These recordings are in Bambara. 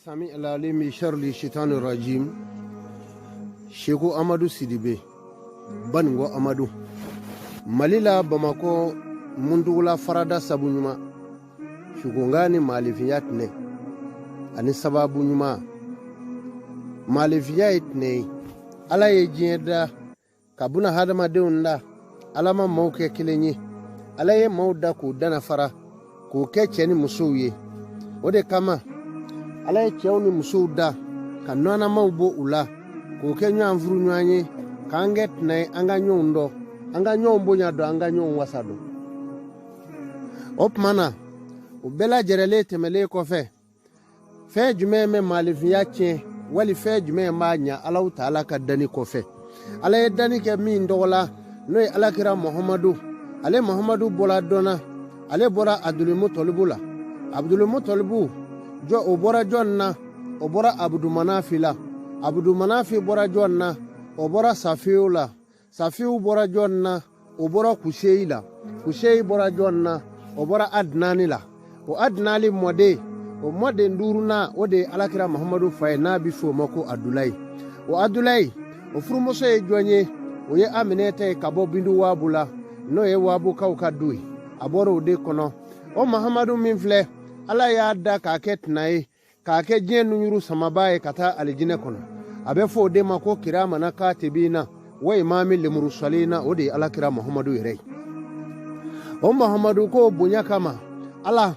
Sami alalimi sharli shitani rajim. Seku Amadu Sidibe, Baningo Amadu, Mali la Bamakɔ Mundugula farada sabu ɲuman, sukunga ni maalifinya tɛnɛ ani sababu ɲuman. Maalifinya ye tɛnɛ ye. Ala ye diɲɛ da ka buna hadamadenw da. Ala ma maaw kɛ kelen ye. Ala ye maaw da k'u dana fara, k'u kɛ cɛ ni musow ye. O de kama Ala ye cɛw ni musow da ka nɔnɔmaw bɔ u la, k'u kɛ ɲɔgɔn furu ɲɔgɔn ye, k'an kɛ tɛnɛ ye, an ka ɲɔgɔn dɔn, an ka ɲɔgɔn bonya dɔn, an ka ɲɔgɔn wasa dɔn. O tuma na, o bɛɛ lajɛrɛlen tɛmɛlen kɔfɛ, fɛn jumɛn bɛ maalifinya tiɲɛ wali fɛn jumɛn b'a ɲa Alahu taala ka danni kɔfɛ? Ala ye danni kɛ min tɔgɔ la, n'o ye Alakira Muhamadu. Ale Muhamadu bɔra dɔn na, ale bɔra Abudulmutɔlibu la. Abudulmutɔlibu jɔ, o bɔra jɔn na? O bɔra Abudumanafi la. Abudumanafi bɔra jɔn na? O bɔra Safiyu la. Safiyu bɔra jɔn na? O bɔra Kuseyi la. Kuseyi bɔra jɔn na? O bɔra Adinani la. O Adinani mɔden, o mɔden duurunan, o de ye Alakira Muhamadu fa ye, n'a bɛ fɔ o ma ko Adulayi. O Adulayi, o furumuso ye jɔn ye? O ye Aminɛta ye ka bɔ Bindu Waabu la, n'o ye Waabukaw ka du ye. A bɔra o de kɔnɔ. O Muhamadu min filɛ, Ala y'a da k'a kɛ tɛna ye, k'a kɛ diɲɛ nunjuru samabaa ye ka taa alijinɛ kɔnɔ. A bɛ fɔ o de ma ko kiramana katibina wa imami limurusalina. O de ye Alakira Muhamadu yɛrɛ ye. O Muhamadu ko bonya kama, Ala,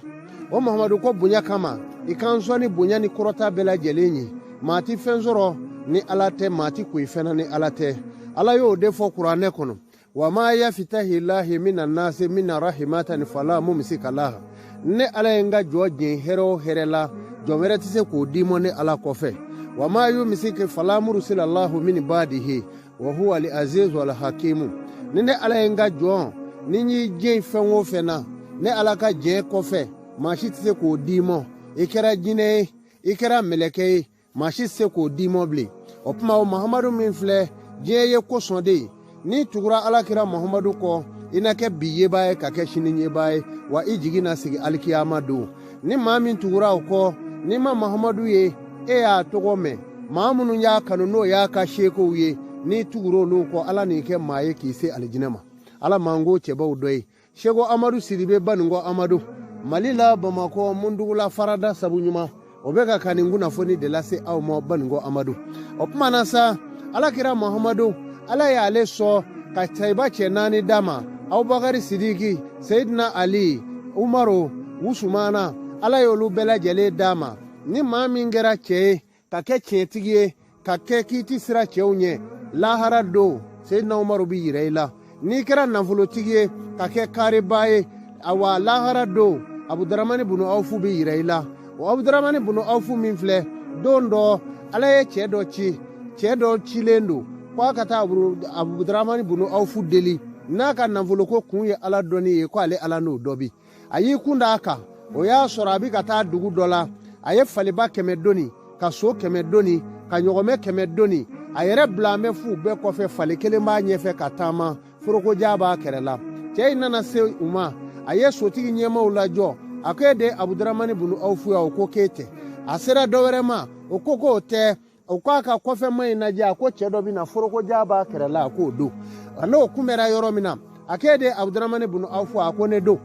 o Muhamadu ko bonya kama, i k'an sɔn ni bonya ni kɔrɔta bɛɛ lajɛlen ye. Maa ti fɛn sɔrɔ ni Ala tɛ, maa ti koyi fɛn na ni Ala tɛ. Ala y'o de fɔ kuranɛ kɔnɔ: wa ma yafitahi lahi mina nasi mina rahimatan fala mumsika laha. Ne Ala ye n ka jɔn jɛn hɛrɛ o hɛrɛ la, jɔn wɛrɛ tɛ se k'o d'i ma ne Ala kɔfɛ. Wa ma yumisiki fala murusila lahu min badihi wa huwa al azizu al hakimu. Ni ne Ala ye n ka jɔn ni n y'i jɛn fɛn o fɛn na, ne Ala ka jɛn kɔfɛ, maa si tɛ se k'o d'i ma. I kɛra jinɛ ye, i kɛra mɛlɛkɛ ye, maa si tɛ se k'o d'i ma bilen. O tuma, o Mahamadu min filɛ diɲɛ ye kosɔn de ye, n'i tugura Alakira Mahamadu kɔ, i na kɛ bi yebaa ye ka kɛ sini yebaa ye, wa i jigi na sigi alikiyama don. Ni maa min tugura o kɔ, n'i ma Mahamadu ye, e y'a tɔgɔ mɛn, maa minnu y'a kanu, n'o y'a ka sekow ye, n'i tugura olu kɔ, Ala n'i kɛ maa ye k'i se alijinɛ ma. Ala m'an k'o cɛbaw dɔ ye. Seko Amadu Sidibe, Baninko Amadu, Mali la Bamakɔ Mundugula farada sabu ɲuman, o bɛ ka ka nin kunnafoni de lase aw ma, Baninko Amadu. O tuma na sa, Alakira Muhamadu, Ala y'ale sɔn ka sayiba cɛ naani d'a ma: Abubakari Sidiki, Seyidina Ali, Umaru, Usumana. Ala y'olu bɛɛ lajɛlen d'a ma. Ni maa min kɛra cɛ ye, ka kɛ tiɲɛtigi ye, ka kɛ k'i ti siran cɛw ɲɛ, lahara don Seyidina Umaru bi yira i la. N'i kɛra nafolotigi ye, ka kɛ kaaribaa ye, awa lahara don Abudaramani bunu Awufu bi yira i la. O Abudaramani bunu Awufu min filɛ, don dɔ Ala ye cɛ dɔ ci, cɛ dɔ cilen don ko a ka taa Abudaramani bunu Awufu deli, n'a ka nafoloko kun ye Ala dɔnni ye, ko ale Ala n'o dɔ bi. A y'i kun da a kan, o y'a sɔrɔ a bɛ ka taa dugu dɔ la. A ye faliba 100 doni, ka so 100 doni, ka ɲɔgɔmɛ 100 doni. A yɛrɛ bila an bɛ fu bɛɛ kɔfɛ, fali kelen b'a ɲɛfɛ ka taama, forokoja b'a kɛrɛ la. Cɛ in nana se u ma, a ye sotigi ɲɛmaaw lajɔ. A ko: e de ye Abudaramani bunu Awufu ye? O ko k'e tɛ. A sera dɔ wɛrɛ ma, o ko k'o tɛ. O ko a ka kɔfɛma in lajɛ, a ko cɛ dɔ bɛ na, forokoja b'a kɛrɛ la, a k'o don. A n'o kunbɛra yɔrɔ min na, a k'e de ye Abudaramani bunu Awufu? A ko ne don.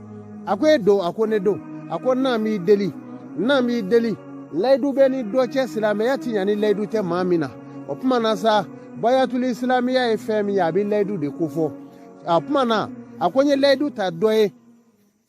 A ko e don? A ko ne don. A ko n'an b'i deli, n'an b'i deli, layidu bɛ ni dɔ cɛ, silamɛya ti ɲa ni layidu tɛ maa min na. O tuma na sa, bayatuli silamɛya ye fɛn min ye, a bɛ layidu de kofɔ. A tuma na, a ko n ye layidu ta dɔ ye,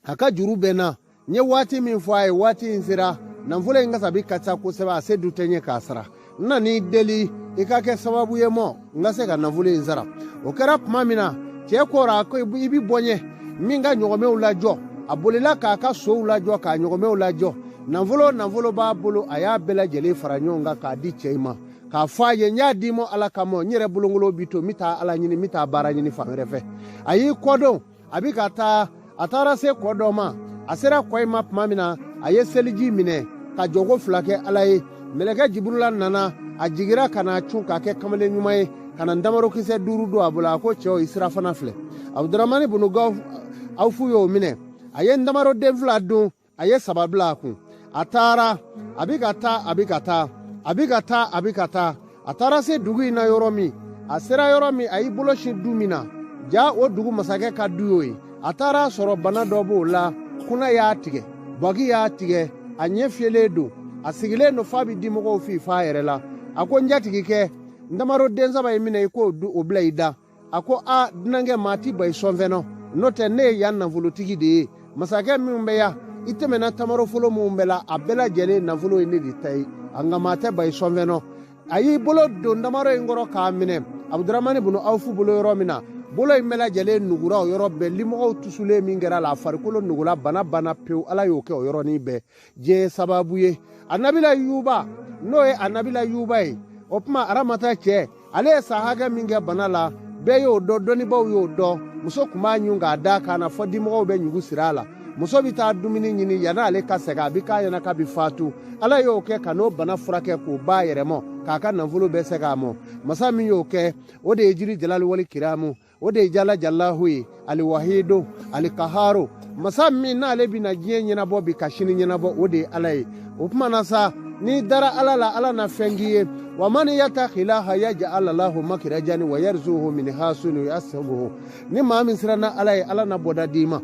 a ka juru bɛ n na. N ye waati min fɔ a ye, waati in sera, nafolo in kasabi ka ca kosɛbɛ, a se du tɛ n ye k'a sara. N nan'i deli i ka kɛ sababu ye mɔ n ka se ka nafolo in sara. O kɛra tuma min na, cɛ kɔrɔ, a ko i bɛ bɔ n ye min ka ɲɔgɔmɛw lajɔ. A bolila k'a ka sow lajɔ, k'a ɲɔgɔmɛw lajɔ. Nafolo nafolo b'a bolo, a y'a bɛɛ lajɛlen fara ɲɔgɔn kan k'a di cɛ in ma, k'a fɔ a ye: n y'a d'i ma Ala kama, n yɛrɛ bolongolo bi to, n bɛ taa Ala ɲini, n bɛ taa baara ɲini fan wɛrɛ fɛ. A y'i kɔdon, a bɛ ka taa, a taara se kɔ dɔ ma. A sera kɔ in ma tuma min na, a ye seliji minɛ ka jɔko fila kɛ Ala ye. Mɛlɛkɛ Jiburula nana, a jigira ka na cun k'a kɛ kamalen ɲuman ye, ka na ntamarokisɛ 5 don a bolo. A ko: cɛw, i sirafana filɛ. Abudaramani bunu Awufu y'o minɛ, a ye ntamaro den fila dun, a ye saba bila a kun. A taara, a bɛ ka taa, a bɛ ka taa, a bɛ ka taa, a bɛ ka taa. A taara se dugu in na yɔrɔ min, a sera yɔrɔ min, a y'i bolo sin du min na, ja o dugu masakɛ ka du y'o ye. A taara sɔrɔ bana dɔ b'o la, kuna y'a tigɛ, bagi y'a tigɛ, a ɲɛ fiyɛlen don, a sigilen don f'a bɛ dimɔgɔw fifa a yɛrɛ la. A ko n jatigikɛ, n tamaro den saba in minɛ i k'o du o bila i da. A ko a dunankɛ, maa ti ba i sɔnfɛn nɔ, n'o tɛ ne ye yan nafolotigi de ye. Masakɛ minnu bɛ yan, i tɛmɛna tamaro folo minnu bɛɛ la, a bɛɛ lajɛlen nafolo ye ne de ta ye, a nka maa tɛ ba i sɔnfɛn nɔ. A y'i bolo don tamaro in kɔrɔ k'a minɛ Abuduramani bunu Awufu bolo yɔrɔ min na, bolo in bɛɛ lajɛlen nugura o yɔrɔ bɛɛ. Limɔgɔw tusulen min kɛra la, a farikolo nugula, bana banna pewu. Ala y'o kɛ o yɔrɔnin bɛɛ. Diɲɛ ye sababu ye. Anabila Yuba, n'o ye Anabila Yuba ye, o tuma Aramata cɛ, ale ye san hakɛ min kɛ bana la, bɛɛ y'o dɔn, dɔnnibaaw y'o dɔn. Muso tun b'a ɲun k'a da kan na fɔ dimɔgɔw bɛ ɲugu siri a la. Muso bɛ taa dumuni ɲini, yanni ale ka sɛgɛn, a bɛ k'a ɲɛna k'a bɛ fatu. Ala y'o kɛ ka n'o bana furakɛ k'o b'a yɛrɛ mɔ, k'a ka nafolo bɛɛ sɛgɛ a mɔ. Masa min y'o kɛ, o de ye jiri jalali wali kiramu, o de ye jala jalahu ye, aliwahido alikaharo. Masa min n'ale bɛna diɲɛ ɲɛnabɔ bi ka sini ɲɛnabɔ, o de ye Ala ye. O tuma na sa, n'i dara Ala la, Ala na fɛn k'i ye. Wa man yatakilaha yaj'al lahu makirajani wa yarzuhu min hasuni yasabuhu. Ni maa min siranna Ala ye, Ala na bɔda d'i ma,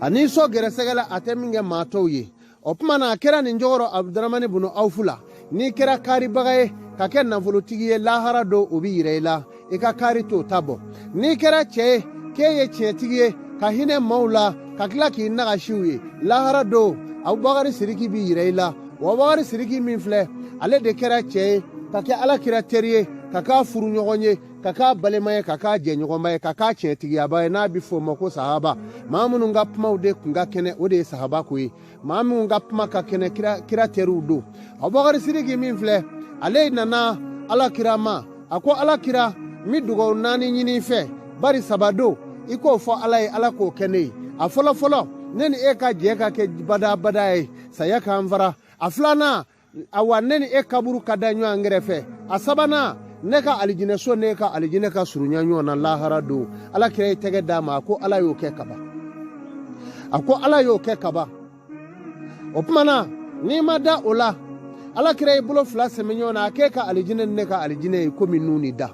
a n'i sɔn gɛrɛsɛgɛ la, a tɛ min kɛ maa tɔw ye. O tuma na a kɛra nin cogo rɔ Abuduramani bunu Awufu la. N'i kɛra kaaribaga ye ka kɛ nafolotigi ye, lahara don o bɛ yira i la, i ka kaari t'o ta bɔ. N'i kɛra cɛ ye k'e ye tiɲɛtigi ye, ka hinɛ maaw la, ka tila k'i nagasi u ye, lahara don Abubakari Siriki bɛ yira i la. Wa Abubakari Siriki min filɛ, ale de kɛra cɛ ye ka kɛ Ala kira teri ye, ka k'a furuɲɔgɔn ye, ka k'a balima ye, ka k'a jɛɲɔgɔnba ye, ka k'a tiɲɛtigiyaba ye, n'a bɛ fɔ o ma ko sahaba. Maa minnu ka kumaw de kun ka kɛnɛ, o de ye sahaba ko ye. Maa minnu ka kuma ka kɛnɛ, kira teriw don. Abubakari Siriki min filɛ, ale nana Ala kira ma, a ko Ala kira, n bɛ dugawu naani ɲini i fɛ, bari saba don, i k'o fɔ Ala ye, Ala k'o kɛ ne ye. A fɔlɔ fɔlɔ, ne ni e ka jɛ ka kɛ badabada ye, saya k'an fara. A filanan, awa ne ni e kaburu ka da ɲɔgɔn kɛrɛfɛ. A sabanan, ne ka alijinɛso ne ka alijinɛ ka surunya ɲɔgɔn na lahara don. Ala kira ye tɛgɛ d'a ma, a ko Ala y'o kɛ kaban, a ko Ala y'o kɛ kaban. O tuma na n'i ma da o la, Ala kira y'i bolo fila sɛmɛ ɲɔgɔn na, a k'e ka alijinɛ ni ne ka alijinɛ ye komi nun ni da.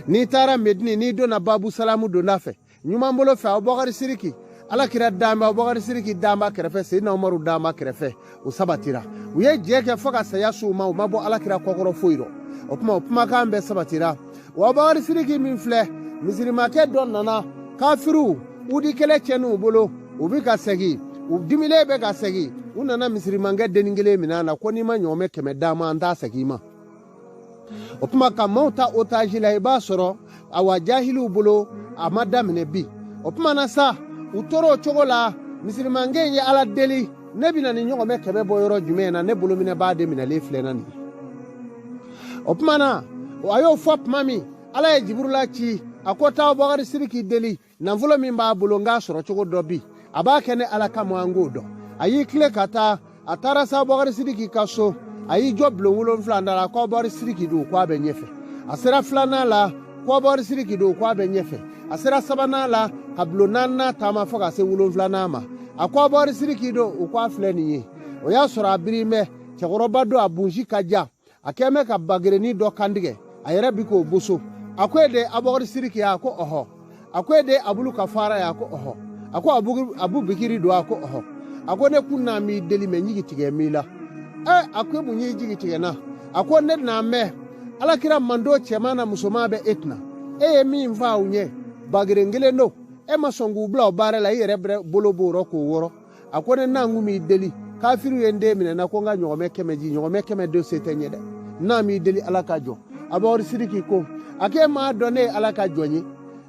N'i taara Medini, n'i donna Babu Salamu donda fɛ ɲuman bolo fɛ, Abubakari Siriki, Ala kira dan bɛ, Abubakari Siriki dan b'a kɛrɛfɛ, Seyidina Umaru dan b'a kɛrɛfɛ. O sabatira, u ye jɛ kɛ fo ka saya s'u ma, u ma bɔ Ala kira kɔkɔrɔ foyi rɔ. O tuma o kumakan bɛɛ sabatira. Wa Abubakari Siriki min filɛ, misirimakɛ dɔ nana, kafiriw udi kɛlɛ tiɲɛn'u bolo, u bɛ ka segin, u dimilen bɛ ka segin, u nana misirimakɛ dennin kelen minɛ a na ko n'i ma ɲɔgɔmɛ 100 d'a ma, an t'a segin i ma. O tuma ka maaw ta otage la, i b'a sɔrɔ awa jahiliw bolo a ma daminɛ bi. O tuma na sa, u tora o cogo la. Misirimankɛ in ye Ala deli, ne bɛna ni ɲɔgɔmɛ 100 bɔ yɔrɔ jumɛn na, ne bolominɛbaa de minɛlen filɛ na nin ye. O tuma na a y'o fɔ tuma min, Ala ye Jiburula ci, a ko taa Abubakari Siriki deli, nafolo min b'a bolo n k'a sɔrɔ cogo dɔ bi, a b'a kɛ ne Ala kama, an k'o dɔn. A y'i tile ka taa, a taara se Abubakari Sidiki ka so, a y'i jɔ bulon 7 da la, a ko Abubakari Sidiki don, ko a bɛ ɲɛfɛ. A sera filanan la, ko Abubakari Sidiki don, ko a bɛ ɲɛfɛ. A sera sabanan la, ka bulon naaninan taama fo ka se wolonfilanan ma, a ko Abubakari Sidiki don, u ko a filɛ nin ye. O y'a sɔrɔ a birilen bɛ, cɛkɔrɔba don, a bunsi ka jan, a kɛn bɛ ka bagerenin dɔ kantigɛ, a yɛrɛ bi k'o boso. A ko e de ye Abubakari Siriki ye? A ko ɔhɔ. A ko e de ye Abulu Kafara ye? A ko ɔhɔ. A ko Abu Bikiri don? A ko ɔhɔ. A ko ne kun n'a m'i deli, mɛ n jigi tigɛ m'i la. Ɛ, a ko mun y'i jigi tigɛ na? A ko ne n'a mɛn Alakira mando cɛman na musoman bɛ e tɛna, e ye min faa u ɲɛ bageren kelen don, e ma sɔn k'u bila o baara la, i yɛrɛ bolo b'o rɔ k'o wɔrɔ. A ko ne n'a kun m'i deli, kafiriw ye n den minɛ na ko n ka ɲɔgɔmɛ 100 ji, ɲɔgɔmɛ 100 don se tɛ n ye dɛ, n'a m'i deli Ala ka jɔ. Abubakari Siriki ko a k'e m'a dɔn ne ye Ala ka jɔn ye,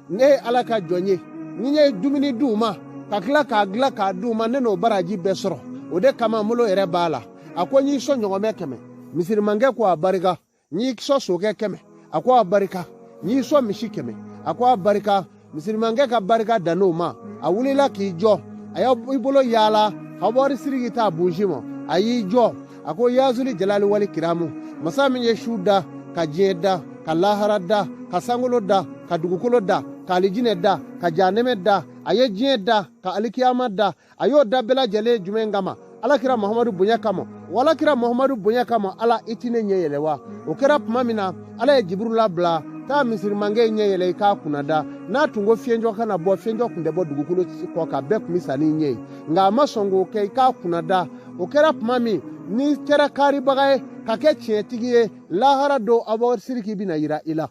ne ye Ala ka jɔn ye, ni n ye dumuni d'u ma ka tila k'a dilan k'a d'u ma, ne n'o baraji bɛɛ sɔrɔ, o de kama n bolo yɛrɛ b'a la. A ko n y'i sɔn ɲɔgɔmɛ 100. Misirimankɛ ko a barika. N y'i sɔn sokɛ 100. A ko a barika. N y'i sɔn misi 100. A ko a barika. Misirimankɛ ka barika dann'o ma, a wulila k'i jɔ, a y'i bolo yaala Abubakari Siriki t'a bonsi ma, a y'i jɔ, a ko yazuli jalali wali kiramu, masa min ye su da ka diɲɛ da ka lahara da ka sankolo da ka dugukolo da ka alijinɛ da ka janɛmɛ da, a ye diɲɛ da ka alikiyama da, a y'o da bɛɛ lajɛlen jumɛn kama? Alakira Muhamadu bonya kama, wa Alakira Muhamadu bonya kama, Ala i ti ne ɲɛ yɛlɛ wa? O kɛra tuma min na, Ala ye Jibirila bila taa misirimankɛ ɲɛ yɛlɛ i k'a kunna da. N'a tun ko fiɲɛjɔ kana bɔ, fiɲɛjɔ tun tɛ bɔ dugukolo kɔ kan, bɛɛ tun bɛ sa n'i ɲɛ ye, nka a ma sɔn k'o kɛ, i k'a kunna da. O kɛra tuma min n'i kɛra kaaribaga ye ka kɛ tiɲɛtigi ye, lahara don Abubakar Siriki bɛna yira i la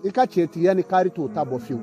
i ka tiɲɛtigiya ni kaari t'o ta bɔ fiyewu.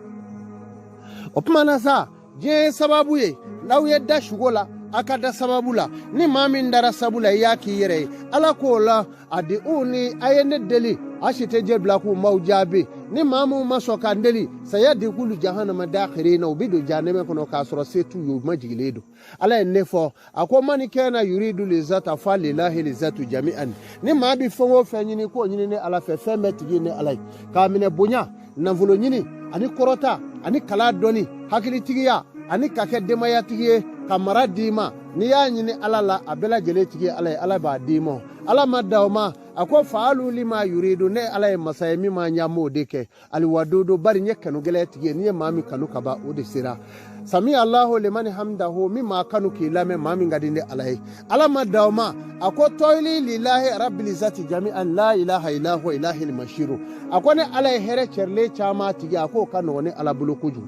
O tuma na sa, diɲɛ ye sababu ye, n'aw ye da sugo la, a ka da sababu la. Ni maa min dara sabu la, i y'a k'i yɛrɛ ye. Ala k'o la a di u ni a ye ne deli, a si tɛ jɛ bila k'u m'aw jaabi. Ni maa minnu ma sɔn ka n deli, saya dikulu jahanama dakhirina, u bɛ don jahanama kɔnɔ k'a sɔrɔ se t'u ye, u majigilen don. Ala ye ne fɔ, a ko mani kɛna yuridu lizata fa lilahi lizatu jami'an. Ni maa bɛ fɛn o fɛn ɲini, k'o ɲini ne Ala fɛ, fɛn bɛɛ tigi ne Ala ye, k'a minɛ bonya, nafolo ɲini ani kɔrɔta ani kalan dɔnni, hakilitigiya ani ka kɛ denbayatigi ye, ka mara d'i ma. N'i y'a ɲini Ala la, a bɛɛ lajɛlen tigi ye Ala ye, Ala b'a d'i ma. Ala ma da o ma, a ko faalu lima yuridu, ne Ala ye masa ye, min ma ɲa m'o de kɛ. Aliwadodo, bari n ye kanu gɛlɛn tigi ye, n'i ye maa min kanu ka ban, o de sera. Sami Alahu limani hamdahu, min maa kanu k'i lamɛn, maa min ka di ne Ala ye. Ala ma da o ma, a ko tɔyili lilahi rabbil izzati jami'an la ilaha illa huwa ilahil mashiru. A ko ne Ala ye hɛrɛ cɛrilen caman tigi, a k'o ka nɔgɔn ne Ala bolo kojugu.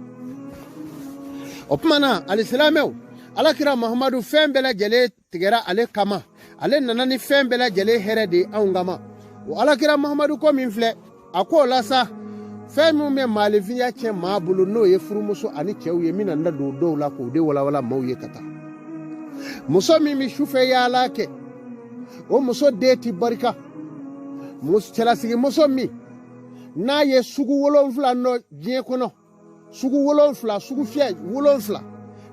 O tuma na, alisilamɛw, Alakira Muhamadu fɛn bɛɛ lajɛlen tigɛra ale kama, ale nana ni fɛn bɛɛ lajɛlen hɛrɛ de ye anw kama. O Alakira Muhamadu ko min filɛ, a k'o la sa, fɛn min bɛ maaninfinya tiɲɛ maa bolo, n'o ye furumuso ani cɛw ye, n bɛna n da don dɔw la k'o de walawala maaw ye ka taa. Muso min bɛ sufɛ yaala kɛ, o muso den ti barika. Cɛlasigimuso min n'a ye sugu 7 nɔ diɲɛ kɔnɔ, sugu 7, sugu fiyɛ 7,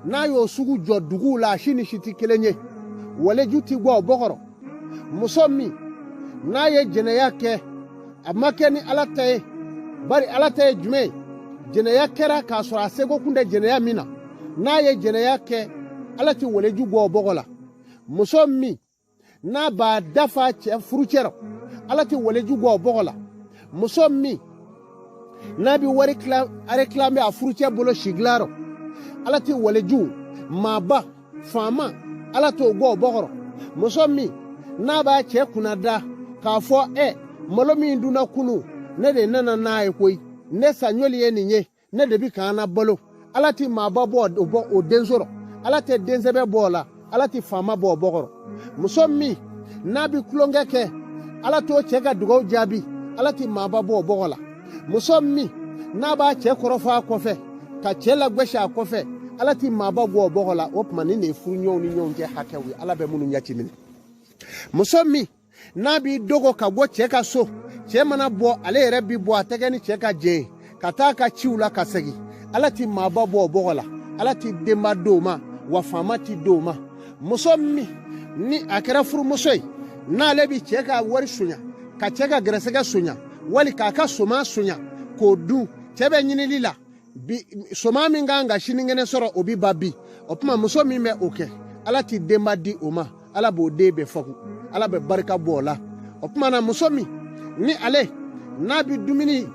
n'a y'o sugu jɔ duguw la, a si ni si tɛ kelen ye, waleju ti bɔ o bɔgɔrɔ. Muso min n'a ye jɛnɛya kɛ, a ma kɛ ni Ala ta ye, bari Ala ta ye jumɛn ye? Jɛnɛya kɛra k'a sɔrɔ a seko kun tɛ jɛnɛya min na, n'a ye jɛnɛya kɛ, Ala ti waleju bɔ o bɔgɔ la. Muso min n'a b'a dafa cɛ furucɛ rɔ, Ala tɛ waleju bɔ o bɔgɔ la. Muso min n'a bɛ wari réclamer a furucɛ bolo sigilan rɔ, Ala tɛ waleju, maaba, faama, Ala t'o bɔ o bɔgɔ rɔ. Muso min n'a b'a cɛ kunna da k'a fɔ, ɛ, malo min dunna kunu, ne de nana n'a ye koyi, ne saɲɔli ye nin ye, ne de bi k'an na balo, Ala ti maaba bɔ o bɔ o den sɔrɔ, Ala tɛ densɛbɛ bɔ o la, Ala ti faama bɔ o bɔgɔrɔ. Muso min n'a bi tulonkɛ kɛ, Ala t'o cɛ ka dugaw jaabi, Ala ti maaba bɔ o bɔgɔ la. Muso min n'a b'a cɛ kɔrɔfɔ a kɔfɛ, ka cɛ lagosi a kɔfɛ, Ala ti maaba bɔ o bɔgɔ la. O tuma nin de ye furuɲɔgɔnw ni ɲɔgɔn cɛ hakɛw ye, Ala bɛ minnu ɲɛci minɛ. Muso min n'a b'i dogo ka bɔ cɛ ka so, cɛ mana bɔ, ale yɛrɛ bi bɔ, a tɛ kɛ ni cɛ ka jɛn ye, ka taa ka ciw la ka segin, Ala ti maaba bɔ o bɔgɔ la, Ala ti denba d'o ma, wa faama ti d'o ma. Muso min ni a kɛra furumuso ye, n'ale bi cɛ ka wari sonya, ka cɛ ka gɛrɛsɛgɛ sonya, wali k'a ka soma sonya k'o dun, cɛ bɛ ɲinili la bi, soma min kan ka sinikɛnɛ sɔrɔ, o bi ba bi. O tuma muso min bɛ o kɛ, Ala ti denba di o ma, Ala b'o den bɛɛ fagu, Ala bɛ barika bɔ o la. O tuma na, muso min ni ale n'a bɛ dumuni,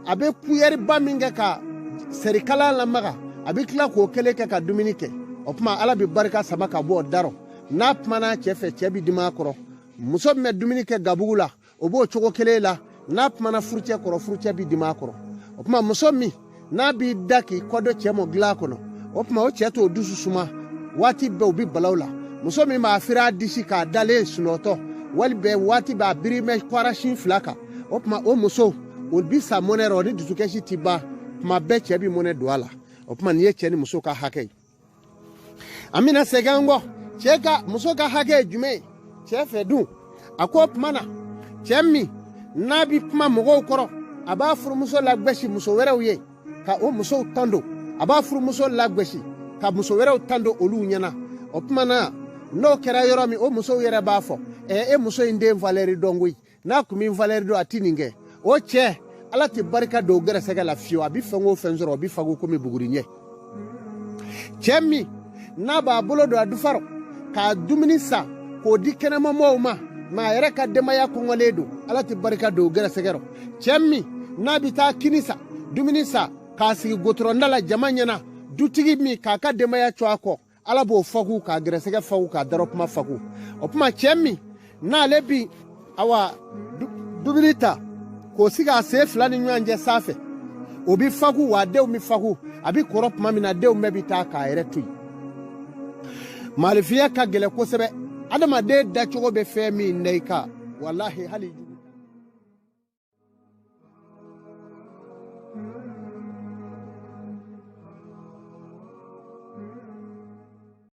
a bɛ kuyɛriba min kɛ ka sɛrikalan lamaga, a bɛ tila k'o kelen kɛ ka dumuni kɛ, o tuma Ala bɛ barika sama ka bɔ o darɔ. N'a kumana cɛ fɛ, cɛ bɛ dimi a kɔrɔ. Muso min bɛ dumuni kɛ gabugu la, o b'o cogo kelen la, n'a kumana furucɛ kɔrɔ, furucɛ bɛ dimi a kɔrɔ. O tuma muso min n'a b'i da k'i kɔdɔ cɛ mɔ dilan kɔnɔ, o tuma o cɛ t'o dusu suma, waati bɛɛ u bɛ balaw la. Muso min b'a firi a disi k'a dalen sunɔtɔ, wali bɛɛ waati bɛɛ a biri bɛ kwarasin 2 kan, o tuma o muso o bi sa mɔnɛ rɔ, ni dusukasi ti ban, tuma bɛɛ cɛ bi mɔnɛ don a la. O tuma nin ye cɛ ni muso ka hakɛ ye. An bɛna segin an kɔ, cɛ ka muso ka hakɛ ye jumɛn ye cɛ fɛ dun? A ko o tuma na, cɛ min n'a bɛ kuma mɔgɔw kɔrɔ, a b'a furumuso lagosi muso wɛrɛw ye ka o musow tando, a b'a furumuso lagosi ka muso wɛrɛw tando olu ɲɛna. O tuma na, n'o kɛra yɔrɔ min, o musow yɛrɛ b'a fɔ, ɛ, e muso in den valeur dɔn koyi, n'a kun bɛ valeur dɔn, a ti nin kɛ. O cɛ, Ala tɛ barika don gɛrɛsɛgɛ la fiyewu, a bɛ fɛn o fɛn sɔrɔ, o bɛ fago komi buguri ɲɛ. Cɛ min n'a b'a bolo don a dufa rɔ k'a dumuni san k'o di kɛnɛmamɔgɔw ma, mɛ a yɛrɛ ka denbaya kɔngɔlen don, Ala tɛ barika don gɛrɛsɛgɛ rɔ. Cɛ min n'a bɛ taa kini san, dumuni san k'a sigi gotɔrɔnda la jama ɲɛna, dutigi min k'a ka denbaya cɔ a kɔ, Ala b'o fagu k'a gɛrɛsɛgɛ fagu k'a darɔkuma fagu. O tuma cɛ min n'ale bi awa dumuni ta k'o sigi a sen fila ni ɲɔgɔn cɛ sanfɛ, o bi fagu wa denw bi fagu. A bi kɔrɔ tuma min na, denw bɛɛ bi taa k'a yɛrɛ to yen. Maalifiya ka gɛlɛn kosɛbɛ. Adamaden dacogo bɛ fɛn min da i kan, walahi, hali jugu.